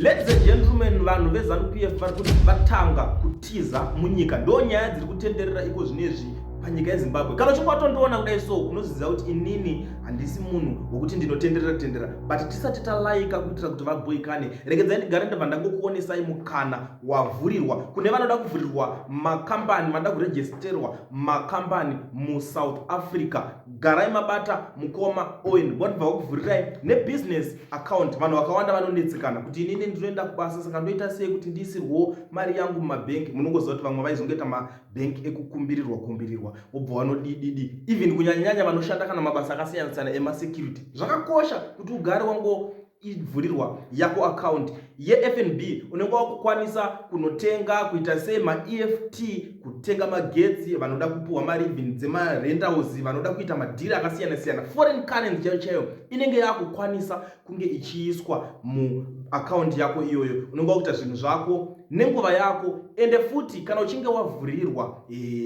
Ladies and gentlemen, vanhu veZanu PF vari kuti vatanga kutiza munyika. Ndo nyaya dziri kutenderera iko zvinezvi panyika yeZimbabwe. Kana uchinge watondiona kudai so, unoziziva kuti inini handisi munhu wekuti ndinotenderera tendera, but tisati talaika kuitira kuti vabhoikane, regedzai ndigare ndabva ndangokuonesai mukana wavhurirwa kune vanoda kuvhurirwa makambani, vanoda kuregisterwa makambani muSouth Africa. Garai mabata mukoma Owen, vanobva vakuvhurirai nebusiness account. Vanhu vakawanda vanonetsekana kuti inini ndinoenda kubasa, saka ndoita sei kuti ndiisirwewo mari yangu mumabhengi? Munongoziva kuti vamwe vaizongoita mabhengi ekukumbirirwa kumbirirwa, wobva wanodididi, even kunyanyanyanya vanoshanda kana mabasa akasiyana siyana emasecurity. Zvakakosha kuti ugare wango ivhurirwa yako account yeFNB. Unenge wakukwanisa kunotenga, kuita sei, maEFT, kutenga magetsi, vanoda kupuhwa mari even dzemarentals, vanoda kuita madhiri akasiyana siyana. Foreign currency chaiyo chaiyo inenge yakukwanisa kunge ichiiswa muaccount yako iyoyo. Unenge wakuita zvinhu zvako nenguva yako. Ende futi kana uchinge wavhurirwa,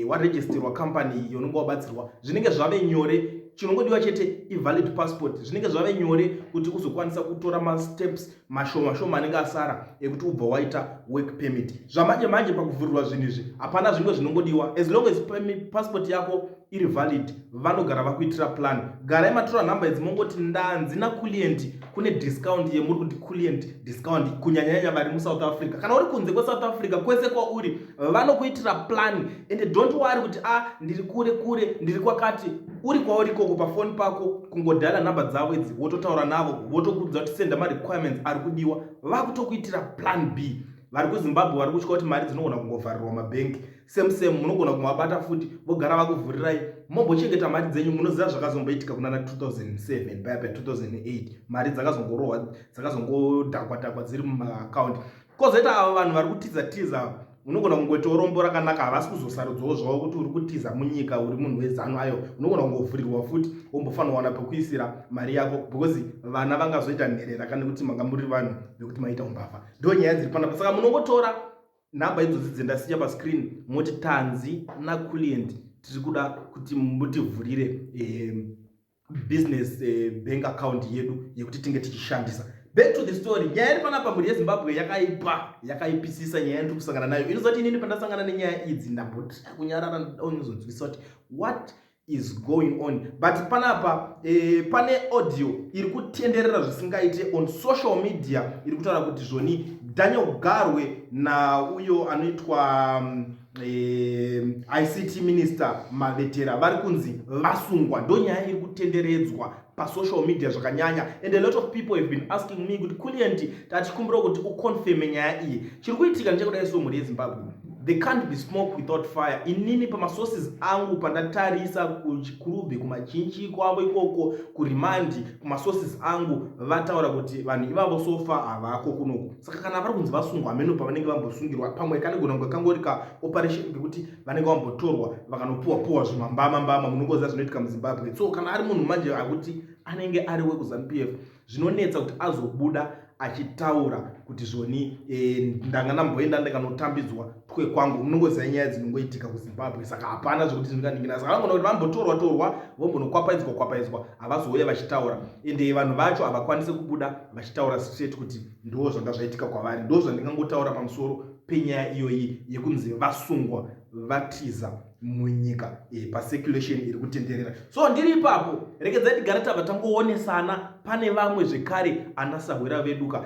waregisterwa company iyo, unenge wabatsirwa, zvinenge zvave nyore. Chinongodiwa chete ivalid passport. Zvinenge zvave nyore kuti uzokwanisa kutora masteps mashoma shoma anenge asara ekuti ubva waita work permit. Zvamanje manje pakuvhurirwa zvinhu izvi hapana zvimwe zvinongodiwa. As long as passport yako iri valid, vanogara vakuitira plan. Garai matora nhamba idzi, mongoti ndanzi naClient kune discount yemuri kuti Client discount, kunyanyanyanya vari muSouth Africa. Kana uri kunze kweSouth Africa, kwese kwauri, vanokuitira plan. And don't worry kuti a ah, ndiri kure kure, ndiri kwakati. Uri kwauri ikoko, pafoni pako kungodhala nhamba dzavo idzi, wototaura navo, votokuudza kuti senda marequirements ari kudiwa, vakutokuitira plan B. Vari kuZimbabwe vari kutya kuti mari dzinogona kungovharirwa mabhengi, same same munogona kumavabata futi, vogara vakuvhurirai, mombochengeta mari dzenyu. Munoziva zvakazomboitika kunana 2007 paya pa 2008, mari dzakazongorohwa, dzakazongodhakwa dhakwa dziri mumaakaunti. Kwozoita avo vanhu vari kutiza tiza, unogona kungoitawo rombo rakanaka, havasi kuzosarudzawo zvavo kuti uri kutiza munyika uri munhu weZanu. Ayo unogona kungovhurirwa futi, wombofanira kuwana pekuisira mari yako, because vana vangazoita nherera kana kuti manga muri vanhu vekuti maita umbavha. Ndo nyaya dziri panapa. Saka munongotora nhamba idzodzi dzendasiya pascreen, moti tanzi naClient tiri kuda kuti mutivhurire business bank account yedu yekuti tinge tichishandisa. Back to the story. Nyaya iri panapa, mhuri yeZimbabwe, yakaipa, yakaipisisa. Nyaya yandiri kusangana nayo inozati inini pandasangana nenyaya idzi ndambotira kunyarara, ndonzwisisa kuti what is going on. But panapa pane audio iri kutenderera zvisingaite on social media, iri kutaura kuti zvoni Daniel Garwe nauyo anoitwa ICT minister Mavetera vari kunzi vasungwa. Ndo nyaya iri kutenderedzwa pasocial media zvakanyanya, and a lot of people have been asking me kuti Kulient, tachikumbira kuti uconfirme nyaya iyi. Chiri kuitika ndechekudai so, mhuri yeZimbabwe, there can't be smoke without fire. Inini pamasources angu pandatarisa kuChikurubhi, kumachinchi kwavo ikoko, kuremand, kumasources angu vataura kuti vanhu ivavo so far havako kunoku. Saka kana vari kunzi vasungwa, hameno pavanenge vambosungirwa. Pamwe kanogona kunge kangori kaoperation ngekuti vanenge vambotorwa vakanopuwa puwa zvimambama mbama. Munongoziva zvinoitika muZimbabwe. So kana ari munhu manje akuti anenge ari wekuZanu PF, zvinonetsa kuti azobuda achitaura kuti zvoni ndanga ndamboenda ndikanotambidzwa twekwangu. Munongoziva nyaya dzinongoitika kuZimbabwe. Saka hapana zvekuti zvinganingina. Saka vanogona kuti vambotorwa torwa, vombonokwapaidzwa kwapaidzwa, havazouya vachitaura. Ende vanhu vacho havakwanisi kubuda vachitaura straight kuti ndo zvanga zvaitika kwavari. Ndo zvandingangotaura pamusoro penyaya iyoyi yekunzi vasungwa vatiza munyika pacirculation iri kutenderera. So ndiri ipapo, regedzai tigare tabva tangoonesana. Pane vamwe zvekare anasahwira veduka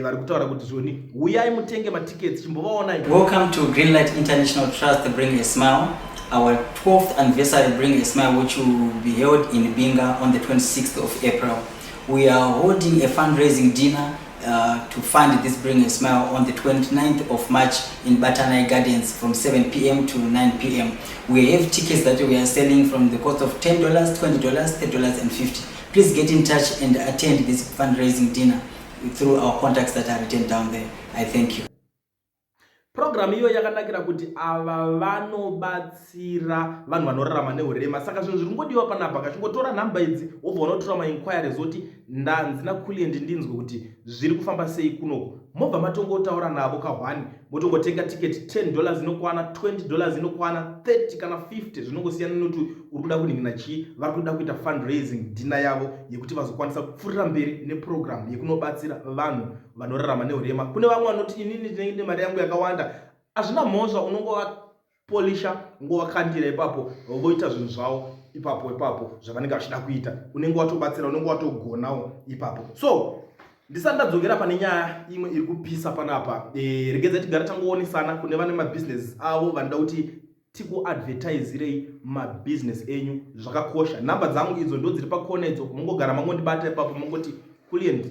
vari kutaura kuti zvoni uyai mutenge matickets. Chimbovaonai. Welcome to Greenlight International Trust Bring a Smile, our 12th anniversary Bring a Smile, which will be held in Binga on the 26th of April. We are holding a fundraising dinner to fund this Bring a Smile on the 29th of March in Batanai Gardens from 7 p.m. to 9 p.m. We have tickets that we are selling from the cost of $10, $20, $30 and 50. Please get in touch and attend this fundraising dinner through our contacts that are written down there. I thank you. Purogiramu iyoyo yakanakira kuti ava vanobatsira vanhu vanorarama neurema. Saka zvinhu zviri kungodiwa panapa, kachingotora nhamba idzi, wobva unotora mainquiries, oti Ndanzi naKulient ndinzwe kuti zviri kufamba sei kunoku. Mobva matongotaura navo ka1, motongotenga tiketi. $10 inokwana, $20 inokwana, 30 kana 50, zvinongosiyana nekuti uri kuda kunhingina chii. Vari kuda kuita fundraising dinner yavo yekuti vazokwanisa kupfuurira mberi neprogram yekunobatsira vanhu vanorarama neurema. Kune vamwe vanoti, "Inini ndinenge mari yangu yakawanda." Hazvina mhosva, unongovapolisha, ungovakandira ipapo, voita zvinhu zvavo ipapo ipapo zvavanenge vachida kuita. Unenge watobatsira, unenge watogonawo ipapo. So ndisati ndadzokera pane nyaya imwe iri kupisa panapa, regedza tigare tangoonesana. Kune vane mabhizinesi avo vanoda kuti tikuadvertisirei mabhizinesi enyu, zvakakosha. Nhamba dzangu idzo ndo dziri pakona idzo, mungogara mangondibata ipapo, mungoti, "Kulient,"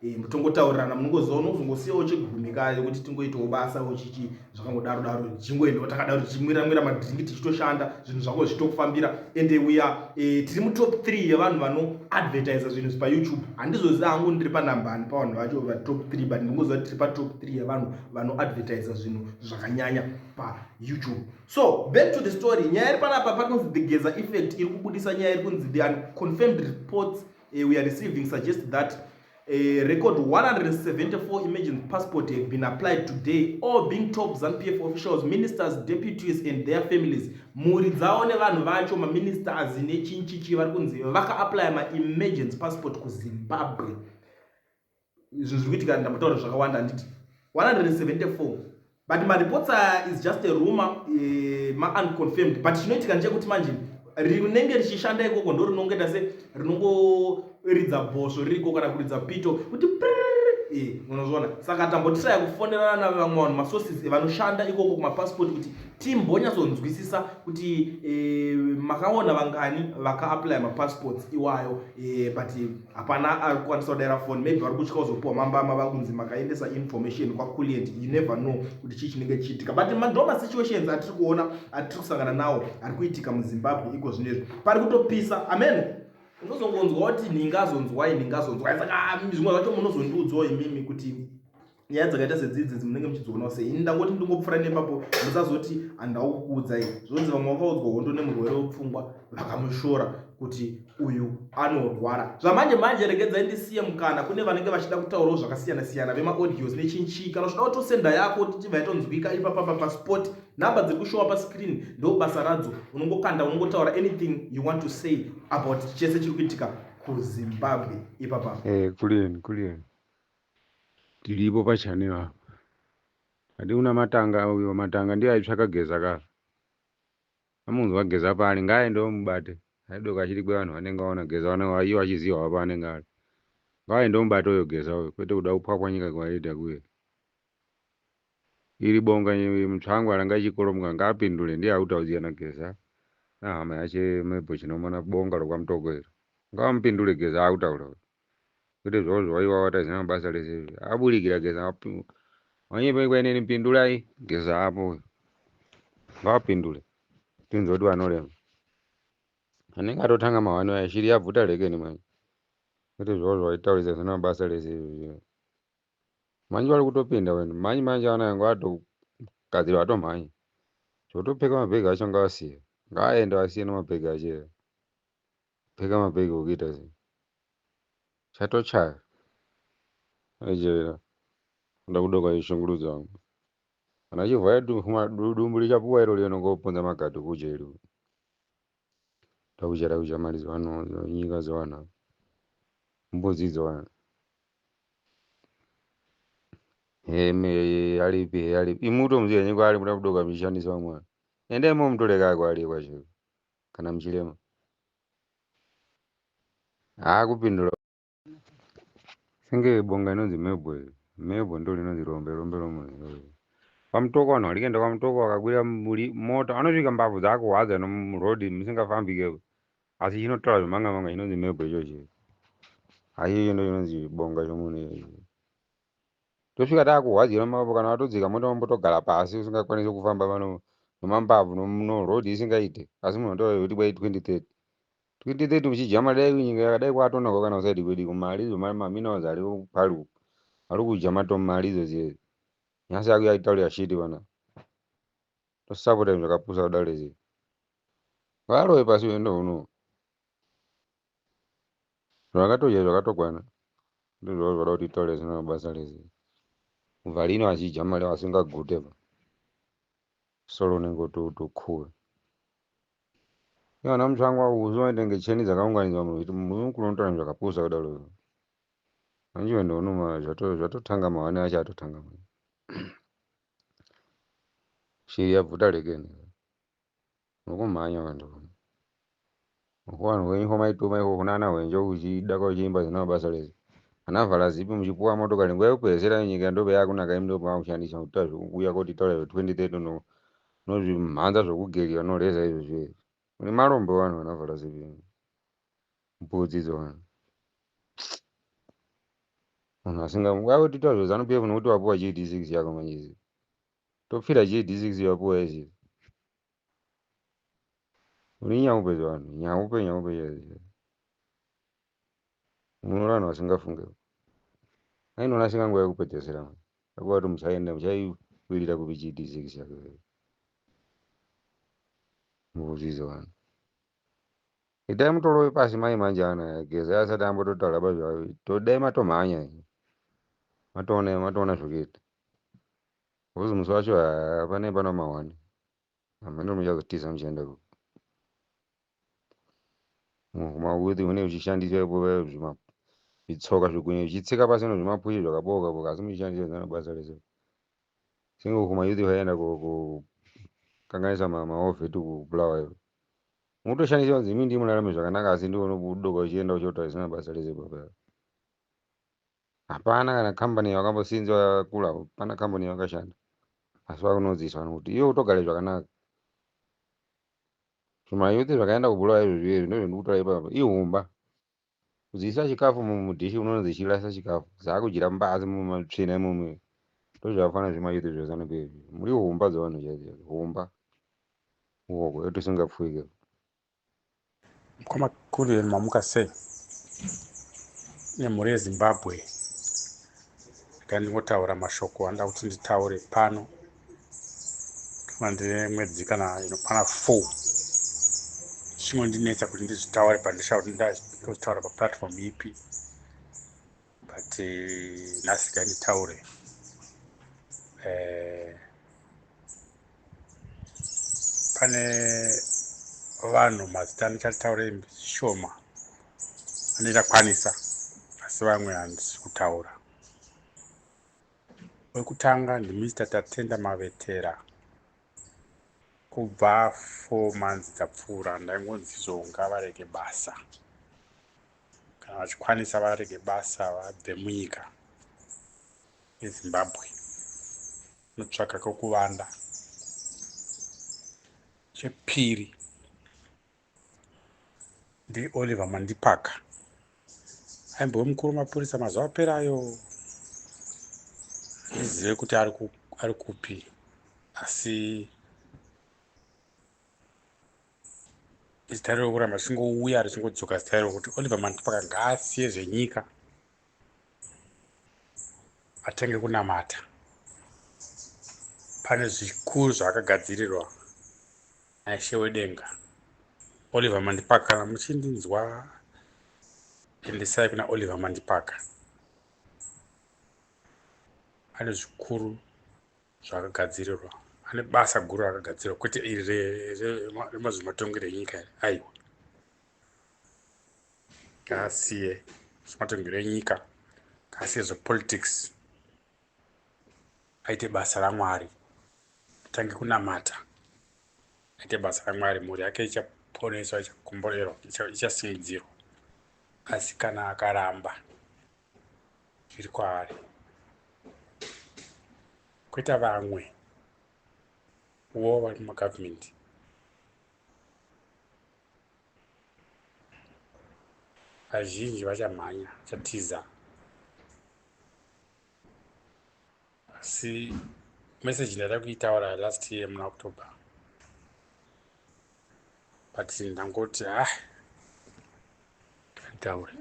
mutongotaurirana. Munongoziva unozongosiyawo chegumi kayo kuti tingoitawo basa chichi, zvakangodaro daro, tichingoendawo takadaro, tichimwiramwira madhiringi, tichitoshanda, zvinhu zvako zvichitokufambira. Ende uya tiri mutop 3 yevanhu vanoadvertisa zvinhu paYouTube. Handizoziva hangu ndiri panhambani pavanhu vacho vatop 3, but ndingoziva kuti tiri patop 3 yevanhu vanoadvertisa zvinhu zvakanyanya paYouTube. So back to the story. Nyaya iri panapa pakunzi the Geza effect iri kubudisa nyaya iri kunzi the unconfirmed reports we are receiving suggest that a record 174 emergency passport have been applied today, all being top ZANU-PF officials, ministers, deputies and their families. Mhuri dzavo nevanhu vacho, maministers nechinchichi, vari kunzi vakaapplya maemergency passport kuZimbabwe. Zvinhu zviri kuitika, ndambotaura zvakawanda, handiti? 174, but mareports aya is just a rumor, maunconfirmed. But chinoitika ndechekuti manje rinenge richishanda ikoko ndo rinongoita se rinongoridza bhosvo ririko kana kuridza pito kuti, unozviona. Saka tambotiraya kufonerana navamwe vanhu, masources vanoshanda ikoko kumapasipoti, kuti timbonyatsonzwisisa kuti makaona vangani vakaapplya mapassports iwayo. But hapana ari kukwanisa kudaira foni. Maybe vari kutya kuzopiwa mambama, vakunzi makaendesa information kwaCulient. You never know kuti chii chinenge chiitika, but ndo masituations atiri kuona, atiri kusangana nawo, ari kuitika muZimbabwe iko zvinezvi. Pari kutopisa amen. Unozongonzwa kuti ningazonzwai, ningazonzwai. Saka zvimwe zvacho munozondiudzawo imimi kuti nyaya dzakaita sedzidzi munenge muchidzionawo sei. Ini ndangoti ndingopfuura nepapo, musazoti handau kukuudzai. Zvonzi vamwe vakaudzwa hondo nemurwere wepfungwa, vakamushora kuti uyu anorwara. Zvamanje manje, regedzai ndisiye mukana kune vanenge vachida kutaurawo zvakasiyana siyana, vemaaudios nechinchi. Kana uchida kutosenda yako tichibva yatonzwika ipapapa paspot, nhamba dziri kushowa pascreen ndo basa radzo. Unongokanda, unongotaura anything you want to say about chese chiri kuitika kuZimbabwe ipapa. Kuleni kuleni, tiripo pachannel apa. Adi una matanga uyo, matanga ndiye aitsvaka Geza kare. Amunzwa Geza pari, ngaaendewo mubate. Aidoka achiri kwevanhu vanenge vaona Geza, vanenge ivo achiziva paanenge ari. Ngaaendewo mubate uyo Geza uyo, kwete kuda kupwapwanyika kwaita kuye. Iri bonga mutsvangwa ranga ichikoromoka, ngaapindule, ndiye akutaudzira naGeza nahama yache Mebho Chinomona, bonga rokwaMutoko iro. Ngavamupindule Geza akutaura uyo, kwete zvavo zvawaiwa watazina mabasa rese aburikira Geza wanyepa kwaineni. Pindulai Geza apo uyo, ngavapindule tinzwe kuti vanorema anenge atotanga mahwani aya. Shiri yabvuta rekeni manje, kwete zvavo zvaitaurisa zvisina mabasa rese izvo. Manje vari kutopinda wena manje manje, ana yangu atogadzirwa, atomhanya zvotopfeka mabhegi acho. Ngavasiye, ngaaende vasiye nemabhegi acho. Pfeka mabhegi okuita sei, chatochaya aijera kuda kudoka ishungurudza wangu. Kana achivhaya dumbu richapuwa iro rinongopunza magadhi kujeri. Takuchera kucha mari dzevanhu, nyika dzevanhu, mbudzi dzevanhu. Heme alipi alipi imuto muziye nyiko ali muda kudoka michishandisa vamwe. Endai momutore kako ali kwacho kana muchirema haakupindura senge bonga inonzi mebho. Mebho ndo rinonzi rombe, rombe romunhu kwaMutoko. Vanhu vari kuenda kwaMutoko vakakwira mota, anosvika mbabvu dzakurwadza nomurodhi musingafambike, asi chinotaura zvemanga manga chinonzi mebho ichochi. Haiyo ndo chinonzi bonga chomunhu ichochi. Tosvika taakurwadzira mapo kana watodzika mota, mambotogara pasi usingakwanisi kufamba pano nomambabvu norodhi isingaite. Asi munhu anotaura kuti kwai 2030 2030 uchijama, dai nyika yakadai kwatonaka kana usaidi kwediko mari idzo, maminerals ari pari ari kudya mari idzo dziye. Nyasi yako yaitaurira shiti pana tosapota zvakapusa kudaro izvi. Varove pasi uendo uno. Zvakatodya zvakatokwana. Ndozvava zvada kuti taure zvisina basa rese. Kubva lino achidya mari asingagute ba. Solo unenge utokura. Iye ana Mutsvangwa uzoenda ngecheni dzakaunganidzwa muti mukuru unotaura zvakapusa kudaro. Manje ndonoma zvatotanga mahwani acho atotanga manje. Shiri yabvuta rekeni. Nokumhanya vantu. Vanhu wenyu kwamaituma iko kunana hwenje uchida uchiimba zvisina basa rese. Ana vhara zipi muchipuwa motokari nguva yekupedzisira nyika ndobe yakunaka imi ndopakushandisa kuita zvekuuya koti taura zve 2030 no nozvimhanza zvokugeriwa noreza izvozvo izvi. Mune marombo vanhu vana vhara zipi. Mbudzi idzo vanhu. Munhu asinga nguva yekuti taura zveZANU PF nokuti wapuwa GD6 yako manje. Topfira GD6 wapuwa izvi. Uri nyaupe zvanhu, nyaupe nyaupe chaidzo. Munoona vanhu vasingafunge. Ainoona asinga nguva yekupedzesera manje. Akuva kuti muchaenda muchaikwirira kupi GD6 yako. Mbudzi idzo vanhu. Itai mutoro wepasi mai manje ana Geza asati ambototaura bazvo todai matomhanya. Matoona matoona zvokuita. Because musi wacho hapana pano mahwani. Hameno muchazotiza muchienda kupi. Mauti une uchishandiswa ipo zvima zvitsoka zvigunye zvichitsika pasi nezvimapushi zvakaboka boka asi muchishandisa zvisina basa rese. Singe kumayouth vaenda kukanganisa maovheti kuBulawayo. Mutoshandisa kunzi imi ndimi murarame zvakanaka asi ndiwo unobudoka uchienda uchiota zvisina basa rese baba. Hapana kana kambani yakambosinzwa yakakura, hapana kambani yakashanda. Asi vakunodzidziswa kuti iwe utogare zvakanaka. Zvimayouth zvakaenda kuBulawayo izvozvi izvi ndozvandikutaura ipapa ihumba. Kudziisa chikafu mudhishi unonzi chirasa chikafu. Dzakudyira mbazi mumatsvina imomo. Ndozvakafanana zvimayouth zveZANU PF. Muri humba dzevanhu chaidzo. Humba. Uoko yotisingapfuike. Mukoma Kullian, mamuka sei nemhuri yeZimbabwe? Regai ndingotaura mashoko anoda kuti nditaure pano. Kana ndine mwedzi kana inokwana 4 zvingondinetsa kuti ndizvitaure, but ndishaya kuti ndozvitaura paplatform ipi, but nhasi regai nditaure. Pane vanhu mazita andichataure zvishoma andichakwanisa, asi vamwe handisi kutaura. Wekutanga ndiMr Tatenda Mavetera. Kubva 4 months dzapfuura ndaingonzi izvo ngavarege basa, kana vachikwanisa varege basa, vabve munyika yeZimbabwe notsvaka kwekuvanda. Chepiri ndiOliver Mandipaka, aimbove mukuru wemapurisa mazuva apera ayo. Handizive kuti ari kupi, asi zita riro kuramba richingouya richingodzoka, zita iro kuti Oliver Mandipaka ngaasiye zvenyika atenge kunamata. Pane zvikuru zvaakagadzirirwa naIshe wedenga. Oliver Mandipaka, kana muchindinzwa, endesai kuna Oliver Mandipaka. Ane zvikuru zvaakagadzirirwa, ane basa guru raakagadzirirwa, kwete iri remazvematongero enyika, aiwa. Ngaasiye zvematongero enyika, ngaasiye zvepolitics, aite basa raMwari, atange kunamata, aite basa raMwari. Mhuri yake ichaponeswa, ichakomborerwa, ichasimudzirwa. Asi kana akaramba, zviri kwaari. Kwoita vamwe wo vari mumagavhumendi, vazhinji vachamhanya, vachatiza. Asi meseji ndaida kuitaura last year muna October, but ndangoti, ah, nditaure.